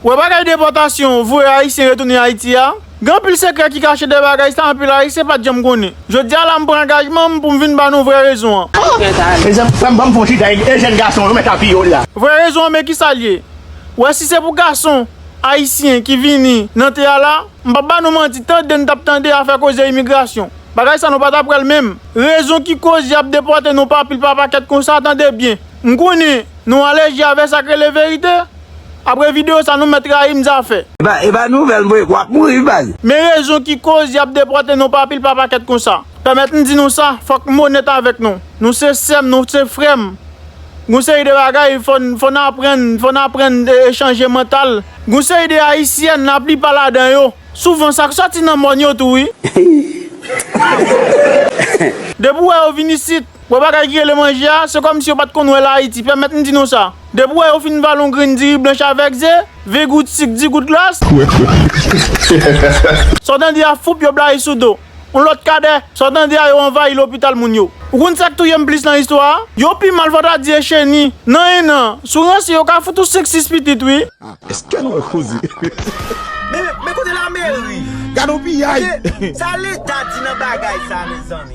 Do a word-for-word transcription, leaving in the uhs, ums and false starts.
Wè bagay depòtasyon, voye Ayisyen retounen Ayiti a. Gen anpil sekrè ki kache dèyè bagay sa, anpil Ayisyen pa t janm konnen. Jodi a la, m pran angajman m pou m vin ba nou vrè rezon an. Mezanmi, frè m, ban m fè yon chita e jèn gason yo mèt apiye w la. Vrè rezon an, men ki sa l ye. Wè, si se pou gason ayisyen ki vini nan te a la, m p ap ba nou manti, tande n t ap tande afè koze imigrasyon. Bagay sa nou pa t ap wè l menm. Rezon ki koz y ap depòte nou pa pil pa pakèt konsa, tande byen. M konnen nou alèji avè sa k rele verite. Apre videyo sa nou mèt rayi m zafè. E pa, e pa nouvèl m voye, w ap mouri wi baz. Men rezon ki koz y ap depòte nou pa pil pa pakèt konsa. Pèmèt m di nou sa, fòk m onèt avèk nou. Nou se sè m, nou se frè m. Gon seri de bagay, fò n, fò n aprann, fò n aprann e, e chanje mantal. Gon seri de ayisyèn, laplipa ladan yo, souvan sa k sòti nan mòn yo tou wi. Depi w wè yo vin isit, wè bagay ki rele manje a, se kòmsi yo pa t konn wè l Ayiti. Pèmèt m di nou sa. Depi w wè yo fin vale yon grenn diri blanch avèk ze, vin gout sik, di gout glas. Sa w tande a foup yo blayi sou do. Yon lòt kadè, sa w tande a yo anvayi lopital moun yo. Ou konn sa k touye m plis nan istwa a? Yo pi mal fò ta di e cheni. Nan en an, si w ranse yo ka fout ou senk sis pitit wi. Èske nou wè koze? Men, men kote lameri? Gade yon piyay! Sa leta di nan bagay sa, mezanmi?